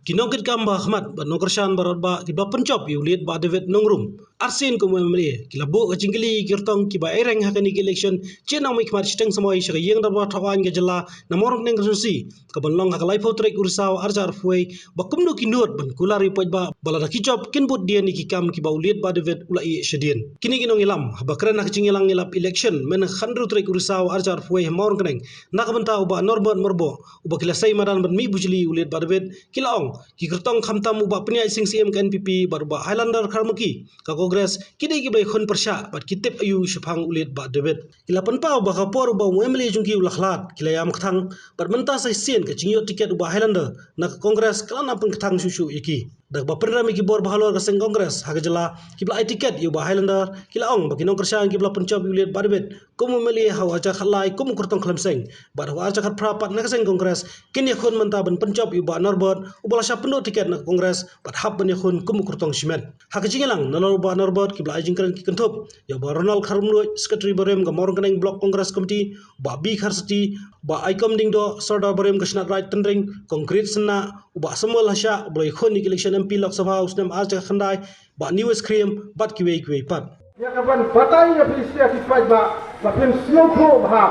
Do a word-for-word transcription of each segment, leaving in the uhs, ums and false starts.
Ki nongkitkam ba hakhmat bad nongkyrshan baroh ba kiba pynjop ïa u Late Bah David Nongrum, arsien kum u M L A, ki la buh ka jingkylli ïa ki kyrtong kiba ïeng ha kane ka election, chin nang mih khmat shiteng samoi sha ka ïing dorbar thawaiñ ka jylla na Mawryngkneng constituency, kaban long ha ka laiphew tarik u Risaw arhajar arphew wei, ba kumno ki nud ban kular ïa u paidbah ba lada ki jop kin bud dien ïa ki kam kiba u Late Bah David u la ïeh shadien. Kine ki nongïalam haba kren ha ka jingïalang ïalap election mynhynnin ka khathynriew tarik u Risaw arhajar arphew wei ha Mawryngkneng, na ka bynta u Bah Norbert Myrboh, uba ki la sei madan ban mih bujli u Late Bah David, ki la ong ki kyrtong khamtam u Bah Pynïaid Sing Syiem ka N P P bad u Bah Highlander Kharmaki ka Congress, ki dei kiba ïakhun pyrshah bad ki tip aiu shaphang u Late Bah David. Ki la pynpaw ba ka por uba u M L A jong ki u la khlad, ki la ïam kthang, bad mynta sa shisien ka jingïoh tiket u Bah Highlander na ka Congress ka la nang pynkthang shuh shuh ïa ki. Da kaba pynrem ïa ki bor bahalor ka seng Congress ha ka jylla, kiba la ai tiket ïa u Bah Highlander, ki la ong ba ki nongkyrshan kiba la pynjop ïa u Late Bah David kum u M L A ha u arhajar khatlai kum u kyrtong khlem seng, bad ha u arhajar khatphra pat na ka seng Congress kin ïakhun mynta ban pynjop ïa u Bah Norbert, uba la shah pynduh tiket na ka Congress bad hap ban ïakhun kum u kyrtong shimet. Ha ka jingïalang nalor u Bah Norbert, kiba la ai jingkren ki kynthup ïa u Bah Ronald Kharumluid, Secretary barim ka Mawryngkneng Block Congress Committee, u Bah B Kharsati, u Bah Aikom Diengdoh, Sordar barim ka Shnat Raid Tynring, Concrete Synnah, u Bah Samuel Hashah, uba la ïakhun ïa ka election M P Lok Sabha u snem arhajar khatkhyndai, Bah Newis Khyriem, bad kiwei kiwei pat. Ïa kaban batai ïa phi sha ki paidbah, ba phin sngewthuh bha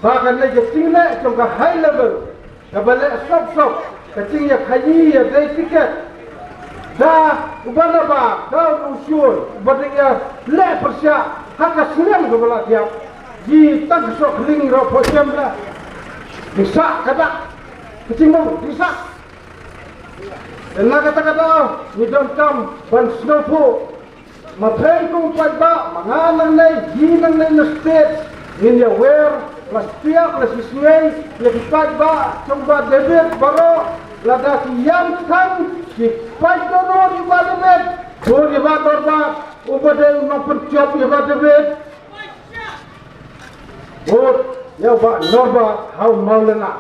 ba kane ka jingleh jong ka high level, kaba leh sop sop ka jingïakhaïi ïadei tiket da uba nabar, da u shun uba dang ïaleh pyrshah ha ka snem kaba la dep. Ji tang ka soh khling ro pho jem la. Disa ka dak ka jingmong disa. Na kata ka daw ngi donkam ban sngewthuh. Ma phi kum paidbah, ma nga nangne, ngi nangne na state, ngin ïa wer la stiap la shisngi ïa ki paidbah jong Bah David baroh. Lada ki ïam kthang, ki paidbah dur ïa Bah David, dur ïa Bah Norbert, uba dei u nongpynjop ïa Bah David. Bud ïa u Bah Norbert ha u Mawlyngngah.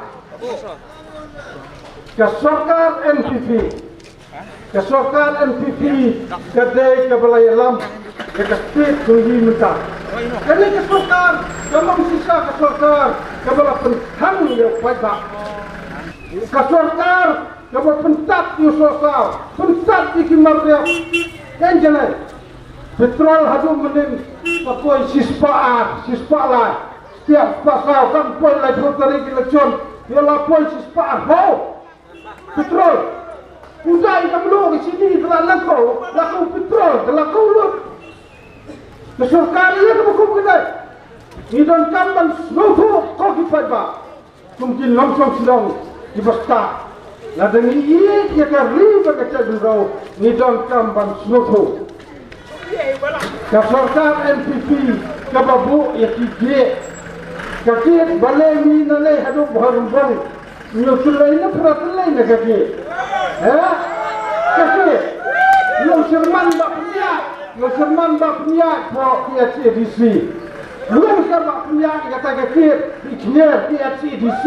Ka sorkar N P P, ka sorkar N P P ka dei kaba la ïalam ïa ka state jong ngi mynta. Kane ka sorkar kam long shisha ka sorkar kaba la pynthang ïa u paidbah. Ka sorkar kaba pyntap ïa u sohsaw, pyntap ïa ki marriage. Kan janai petrol haduh mynnin ka poi shispah ar, shispah lai, shispah saw, kan poi laiphew tarik election, ïa la poi shispah ar. Ho! Petrol. Pynjah ka mluh ka shini ka la nangko, la ko petrol, ka la ko lut. Ka sorkar ïa ka ba kum ka dei. Ngi donkam ban sngewthuh ko ki paidbah. Kum ki nongshong shnong kiba stad. Lada ngi ïeit ïa ka ri bad ka jaitbynriew, ngi donkam ban sngewthuh. Ka sorkar N P P kaba buh ïa ki gate. Ka gate balei ngi na lei haduh Bhoirymbong. Ngi ïoh tylli na phra tylli na ka gate. Ha? Ka gate. Ngi ïoh syrman ba pynïaid. Ngi ïoh syrman ba pynïaid pho K H A D C. Ngi ïoh syrman ba pynïaid kata ka gate. Ki kner K H A D C.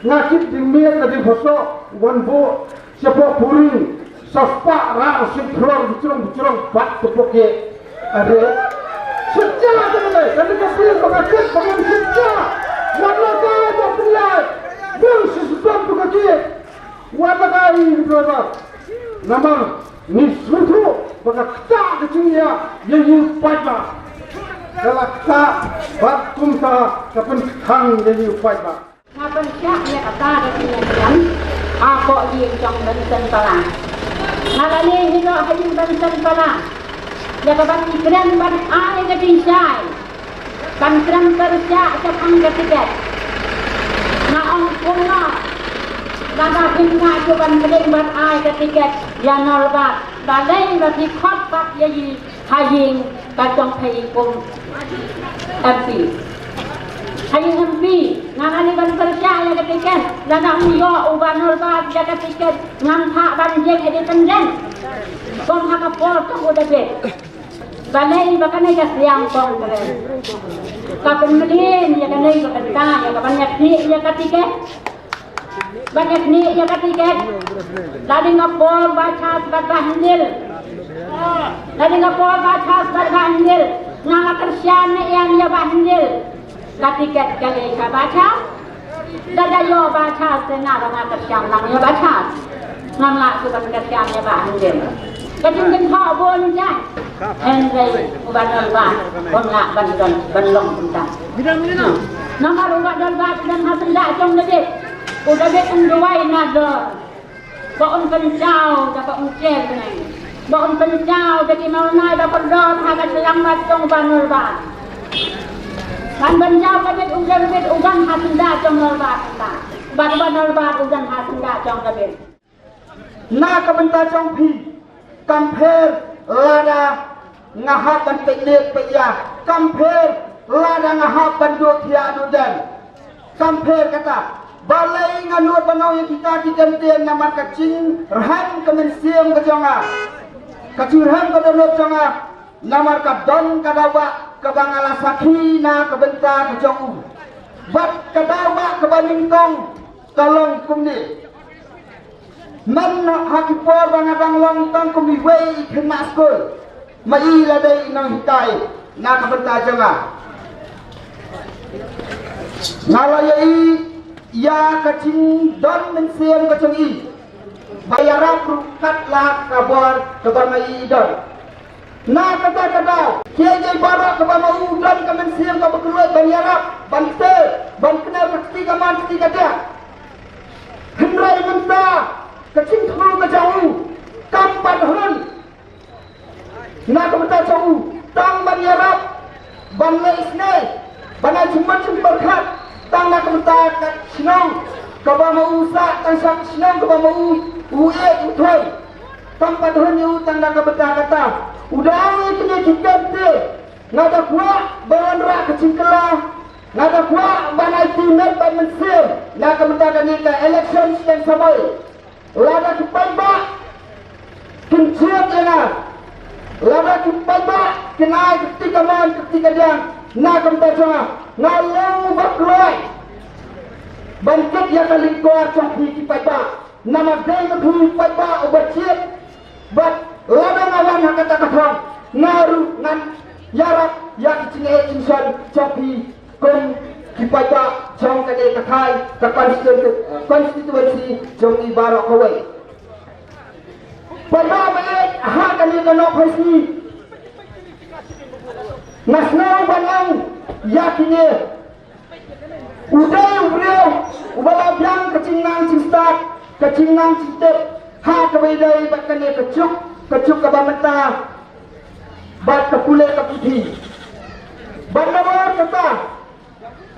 Nga kit ding miet na ding phoso wan buh shapoh puring sa spah ra sik thlor bichrong bichrong bat tu poke. Are sik ja tu le kan ka pir ba ka kit ba kan sik ja. Wan la ka ba pynlai. Bang si sebab tu ka kit. Wan la ka i tu ba. Namar ni sutu ba ka kta ka chingya ya yu paidbah. Ka la kta ba kumta ka pynkhang ya yu paidbah. Nga pynshah ïa kata ka jingïaseng hapoh ïing jong Benson Pala. Nga la leh hi noh ha ïing Benson Pala ïa kaban kren ban ai ka jingshai ban kren pyrshah shaphang ka tiket. Nga ong kumno lada phim lah shuh ban kren ban ai ka tiket ïa Norbert, balei ba phi khot pat ïa i ha ïing ka jong phi kum M P. Ha ïing M P nga nga li ban pyrshah ïa ka tiket, lada ym ïoh u Bah Norbert ïa ka tiket ngam thah ban jeng independent. Kum ha ka por jong u David. Balei ba kane ka Siang Congress ka pynmlien ïa kane ka bynta ïa ka ban ïa khih ïa ka tiket. Ban ïa khih ïa ka tiket. La ding nga por ba chas bad ba hynriew. La ding nga por ba chas bad ba hynriew. Nga la kyrshan ne ïa ba hynriew. Ka tiket ka lei ka ba chas. Da da ïoh ba chas te nga ba nga kyrshan lang ïa ba chas. Ngam lah shuh ban kyrkiang ïa Bah Hynrei. Ka jingkynmaw bun jait. Hynrei u Bah Nolbah um lah ban don, ban long kumta. Namar u Bah Nolbah u don ha syndah jong Dabid. U Dabid un duwai na dor. Ba un pynjaw da ba un ker bneng. Ba un pynjaw da ki mawlana da kordor ha ka shyllangmat jong u Bah Nolbah. Ban pynjaw Dabid, u Dabid u don ha syndah jong Nolbah kumta. Bad u Bah Nolbah u don ha syndah jong Dabid. Na ka bynta jong phi, kam pher lada nga hap ban pynlip pynïa, kam pher lada nga hap ban duh thiah duh dem. Kam pher kata, balei nga nud ban ong ïa kita ki kyntien, namar ka jingrhem ka mynsiem ka jong nga, ka jingrhem ka dohnud jong nga, namar ka don ka daw ba kaba nga la sakhi na ka bynta ka jong u. Bad ka daw ba kaba nyngkong ka long kumne. Mynno ha ki por ba nga dang long tang kum iwei i khynnah skul, ma i la dei i nonghikai na ka bynta jong nga. Nga la ïohi ïa ka jingdon mynsiem ka jong i ba ïarap ruh katba la ka bor kaba ma i i don. Na kata ka daw, kiei kiei baroh kaba ma u don ka mynsiem kaba kyrwoh ban ïarap, ban kter, ban kner ka kti kamon kti kadiang. Hynrei mynta ka jingthmu ka jong u kam pat hun. Na ka bynta jong u, tang ban ïarap, ban leh isynei, ban ai jingmut jingpyrkhat, tang na ka bynta ka shnong kaba ma u sah, tang sha ka shnong kaba ma u, u ïeit u thoi. Tang pat hun ïa u tang na ka bynta kata. U da ong ïa kine ki kyntien, nga da kwah ban wanrah ka jingkylla, nga da kwah ban aiti met bad mynsiem na ka bynta kane ka election sdang samoi. Lada ki paidbah kin jied ïa nga, lada ki paidbah kin ai ka kti kamon ka kti kadiang na ka bynta jong nga, nga long uba kloi ban kit ïa ka lyngkor jong phi ki paidbah. Namar dei ma phi paidbah uba jied. Bad lada nga wan ha kata ka thong, nga ruh ngan ïarap ïa ki jingeh jingshon jong phi kum ki paidbah jong kane ka thaiñ, ka constitu-, constituency jong ngi baroh kawei. Paidbah ba ïeit ha kane ka nohphai sngi, nga sngew ban ong ïa kine. U dei u briew uba la biang ka jingnang jingstad, ka jingnang jingtip ha kaba ïadei bad kane ka juk, ka juk kaba mynta bad ka pule ka puthi. Bad namar kata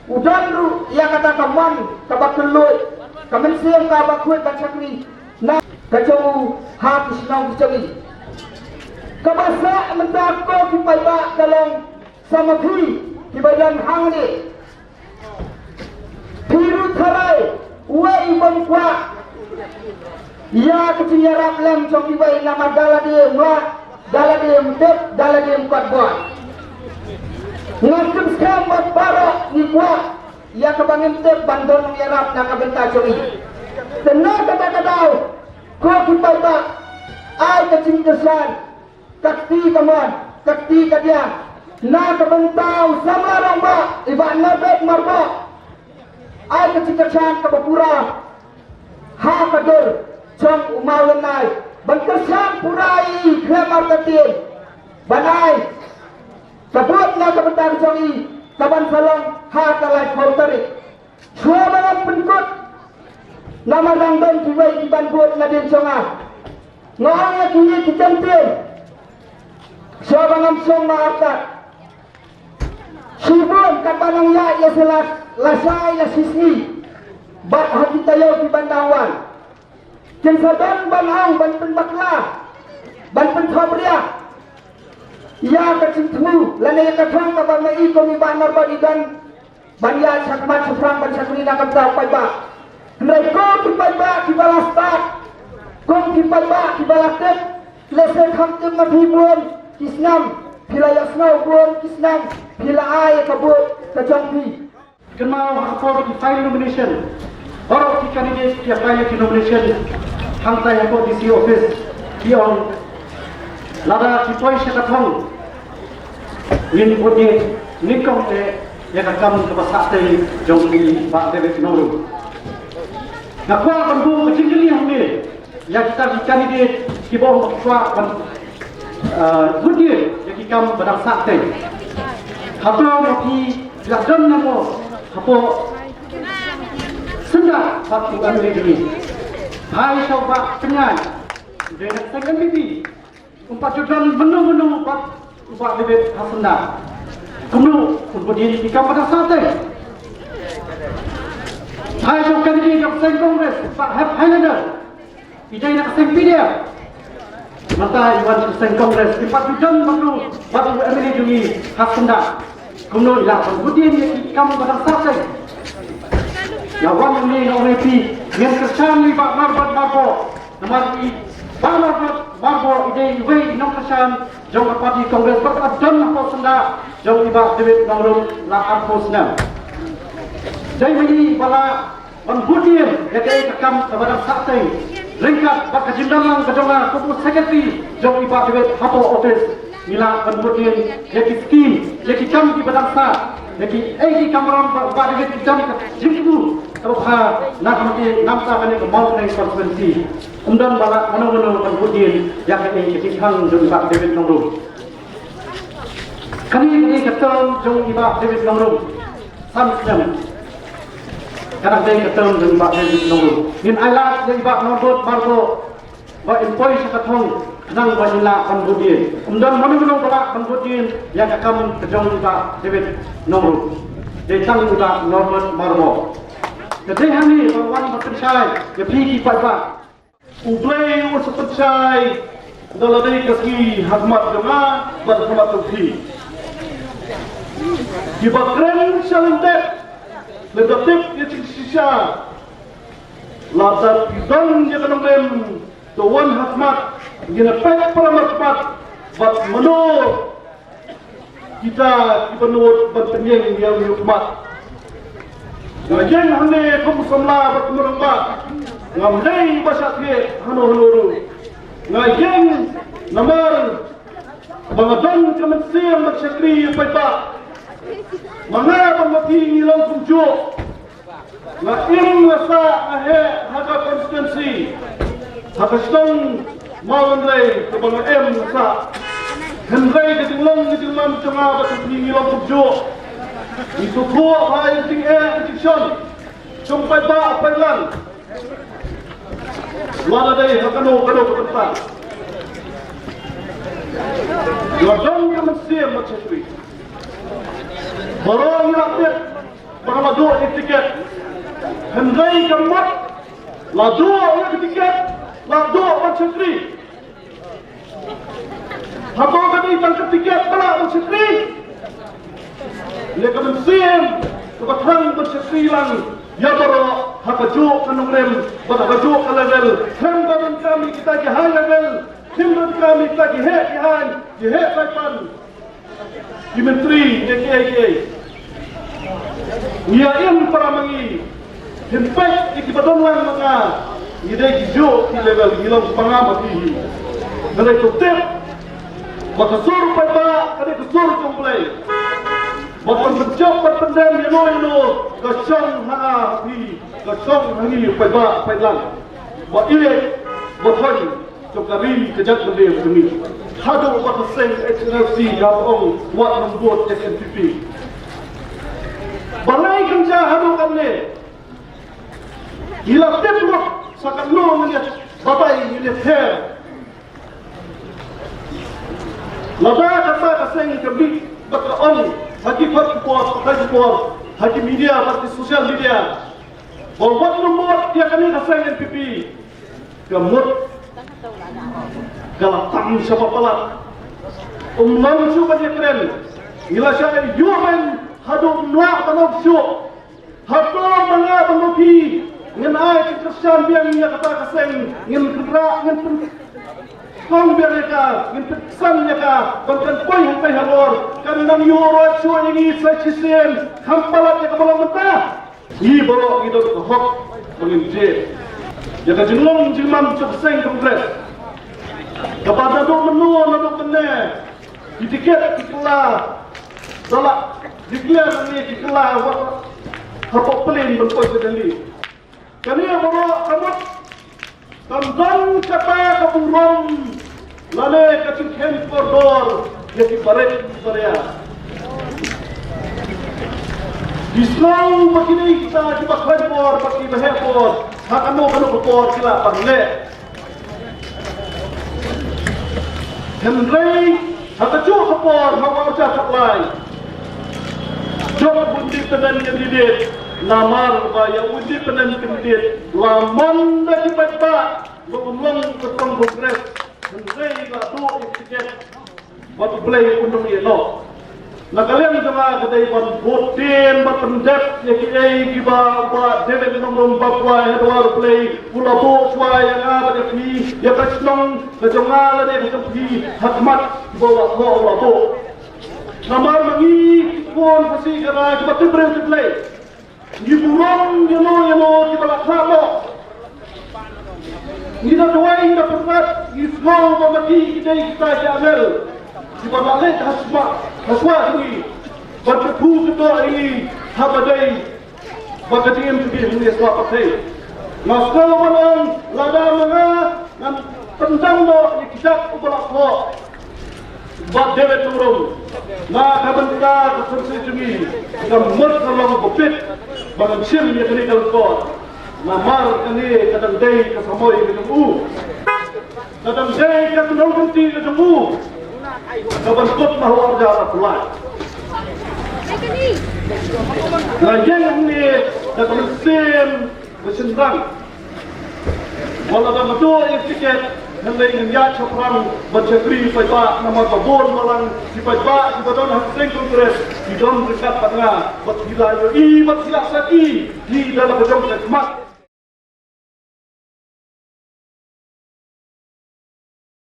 u don ruh ïa kata ka mon kaba kylluid, ka mynsiem kaba khuid ban shakri na ka jong u ha ki shnong ki jong ngi. Kaba sah mynta ko ki paidbah ka long sa ma phi kiba don hangne. Phi ruh tharai uwei u bym kwah ïa ka jingïarap lem jong kiwei namar da lade um lah, da lade um tip, da lade um kot bor. Nga kyrmen ba baroh ngi kwah ïa kaba ngim tip ban don nongïarap na ka bynta jong ngi. Te na kata ka daw ko ki paidbah, ai ka jingkyrshan, ka kti kamon, ka kti kadiang na ka bynta u samla rangbah i Bah Norbert Myrboh. Ai ka jingkyrshan kaba pura ha ka dur jong u maw Lynnai ban kyrshan pura ïa i khlem artatien ban ai ka vote na ka bynta ka jong i kaban sa long ha ka laiphew tarik. Shuwa ba ngan pynkut, namar dang don kiwei ki ban bud nadien jong nga. Nga ong ïa kine ki kyntien shuwa ba ngan shong markat. Shibun katba nang ïaid ïa sha la, lashai lashisngi bad ha ki taïew ki ban dang wan. Kin sa don ban ong, ban pynbakla, ban pynthop riak ïa ka jingthmu lane ïa ka thong kaba ma i kum i Bah Norbert i don ban ïaid shakhmat shaphrang ban shakri na ka bynta u paidbah. Hynrei ko ki paidbah kiba la stad, ko ki paidbah kiba la tip, lehse kham tip ma phi bun ki snem phi la ïohsngew, bun ki snem phi la ai ïa ka vote ka jong phi. Kynmaw ha ka por ki file nomination, baroh ki candidate ki file ki nomination hangtai hapoh D C office, ki ong lada ki poi sha ka thong ngin bud ïa, ngin kong te ïa ka kam kaba sah tei jong i Bah David Nongrum. Nga kwah ban buh ka jingkylli hangne. Ïa kita ki candidate kiba ong ba ki kwah ban, eh, vote ïa ki kam ba dang sahteng. Hato ma phi la don ne mo hapoh syndah bad u M L A jong ngi? Phai sha u Bah Pynïaid, u dei na ka seng N P P. Um pat ju don mynno mynno bad u Bah David ha syndah. Kumno un vote ïa ki kam ba dang sahteng? Phai sha u candidate jong ka seng Congress, u Bah Hep Highlander. I dei na ka seng P D F. Mynta i wan sha ka seng Congress, i pat ju don bad u, bad u M L A jong ngi ha syndah. Kumno i lah ban vote ïa ki kam ba dang sahteng? Ïa wan hangne nga ong ïa phi, ngin kyrshan ïa i Bah Norbert Marbot. Namar i Bah Norbert Marbot i dei iwei i nongkyrshan jong ka party Congress bad ka don hapoh syndah jong i Bah David Nongrum la arphew snem. Dei ma i ba lah ban bud ïa kaei ka kam kaba dang sahteng. Ryngkat bad ka jingdon lang ka jong nga kum u secretary jong i Bah David hapoh office, ngi lah ban bud ïa ki skim, ïa ki kam kiba dang sah, ïa kiei ki kamram ba, Bah David ki don ka jingthmu kaba bha na ka mynta, na ka mynta kane ka Mawkynreih constituency. Ym don ba lah mano mano ban bud ïa kaei ka jingthang jong i Bah David Nongrum. Kane ka dei ka term jong i Bah David Nongrum. San snem. Ka dang dei ka term jong i Bah David Nongrum. Ngin ailad ïa i Bah Norbert Marbot ba in poi sha ka thong khnang ba in lah ban bud ïa. Ym don mano mano ba lah ban bud ïa ïa ka kam ka jong i Bah David Nongrum. Dei tang i Bah Norbert Marbot. Ka dei hangne ba wan ban pynshai ïa phi ki paidbah. U Blei u sa pynshai da lade ka sngi ha khmat jong nga bad ha khmat jong phi. Kiba kren sha lyndet, lada tip ïa jingshisha, lada phi don ïa ka nongrim, to wan ha khmat, ngin ïa peit para markhmat bad mano kita kiba nud ban pynïeng ïa u khmat. Nga ïeng hangne kum u samla bad kum u rangbah. Ngam dei ba shah thied hano hano ruh. Nga ïeng namar ba nga don ka mynsiem ban shakri ïa u paidbah. Ma nga bad ma phi ngi long kumjuh. Nga im nga sah nga heh ha ka constituency, ha ka shnong Mawkynreih kaba nga im nga sah. Hynrei ka jinglong ka jingman jong nga bad jong phi ngi long kumjuh. Ngi sngewthuh ha ïa ka jingeh ka jingshon jong paidbah paidlang. Lada dei ha kano kano ka bynta, la don ka mynsiem ban shakri. Baroh ngi la tip ba la duh ïa ka tiket. Hynrei ka mut la duh ïa ka tiket, la duh ban shakri. Hato ka dei tang ka tiket ba lah ban shakri? Leh ka mynsiem kaba thrang ban shakri lang ïa baroh ha kajuh ka nongrim bad ha kajuh ka level. Khlem da donkam ïa kita ki high level, khlem da donkam ïa kita ki heh ki haiñ, ki heh paidbah. Ki myntri, ngi kiei kiei. Ngi ïa im para ma ngi. Ngin peit ïa kiba don lang ma nga. Ngi dei ki juh ki level, ngi long kiba nga ma phi hi. Nga dei to tip ba ka sur paidbah ka dei ka sur jong U Blei. Ba pynjop ban pyndem ïano ïano ka shong ha nga ha phi, ka shong ha ngi paidbah paidlang. Ba ïeit ba thoiñ jong ka ri ka jaitbynriew jong ngi. Haduh ba ka seng H N L C ka ong wat nym vote H N P P. Balei kan jia haduh katne? Ngi la tip lut sa katno ngan ïa batai, ngan ïa ther. Lada kata ka seng ka mih bad ka ong ha ki khot ki por, ha ki por, ha ki media bad ki social media, ba wat nym vote ïa kane ka seng N P P. Ka mut ka la tam shapoh palat. Um long shuh ban ïakren. Ngi la shah ïoh ban haduh ym lah ban ong shuh. Hato ma nga bad ma phi ngin ai jingkyrshan biang ïa kata ka seng, ngin kynrah, ngin pynskhem biang ïa ka, ngin pynksan ïa ka ban kan poi hangtai halor, kan nang ïuh ruh shuh ïa ngi sa shisien, kham palat ïa kaba long mynta. Ngi baroh ngi don ka hok ba ngin jied ïa ka jinglong jingman jong ka seng Congress. Kaba naduh mynno naduh mynne ki tiket ki kylla, da la declare ngi ki kylla wat hapoh plain ban poi sha Delhi. Kane baroh ka mut Kam don kata ka burom lane ka jingkhein kordor ïa ki barit ki baria. Ki sngew ba ki dei kita kiba khlaiñ bor bad kiba heh bor ha kano kano ka por ki lah ban leh. Hynrei ha kajuh ka por ha u ar hajar khatlai, jop u independent candidate, namar ba ïa u independent candidate la mon da ki paidbah ba un long ka seng Congress, hynrei la duh ïa ka tiket bad U Blei un ym ïeh noh. Na ka liang jong nga ka dei ban bud dien bad pyndep ïa kiei kiba u Bah David Nongrum Babwai ha dwar U Blei u la buh shuwa ïa nga bad ïa phi, ïa ka shnong ka jong nga lane ka jong phi, ha khmat kiba u la thoh u la buh. Namar ma ngi ki khun Khasi Khara kiba tip briew tip Blei, ngi burom ïano ïano kiba la khlad noh. Ngi da duwai, ngi da pyrkhat, ngi sngew ba ma ki ki dei kita ki angel kiba la leit ha sma, ha sma jong ngi, ban kyrkhu kyrdoh ïa ngi haba dei ba ka jingim jong ngi hangne ha sma pyrthei. Nga sngew ban ong lada ma nga ngan pyndam noh ïa ki dak uba la thoh Bah David Nongrum, na ka bynta ka constituency jong ngi, ka mut ka long ba bit ba ngan shim ïa kane ka lyngkot. Namar kane ka dang dei ka samoi ka jong u, ka dang dei ka kynhun kynti ka jong u, ka ban kut na u ar hajar arphew lai. Nga ïeng hangne da ka mynsiem ba shynrang. Wat la dang duh ïa ka tiket, hynrei ngan ïaid shaphrang ban shakri paidbah, namar ba bun balang ki paidbah kiba don ha ka seng Congress ki don ryngkat bad nga, bad ki la ïohi bad ki la sakhi hi da la ka jong ka khmat.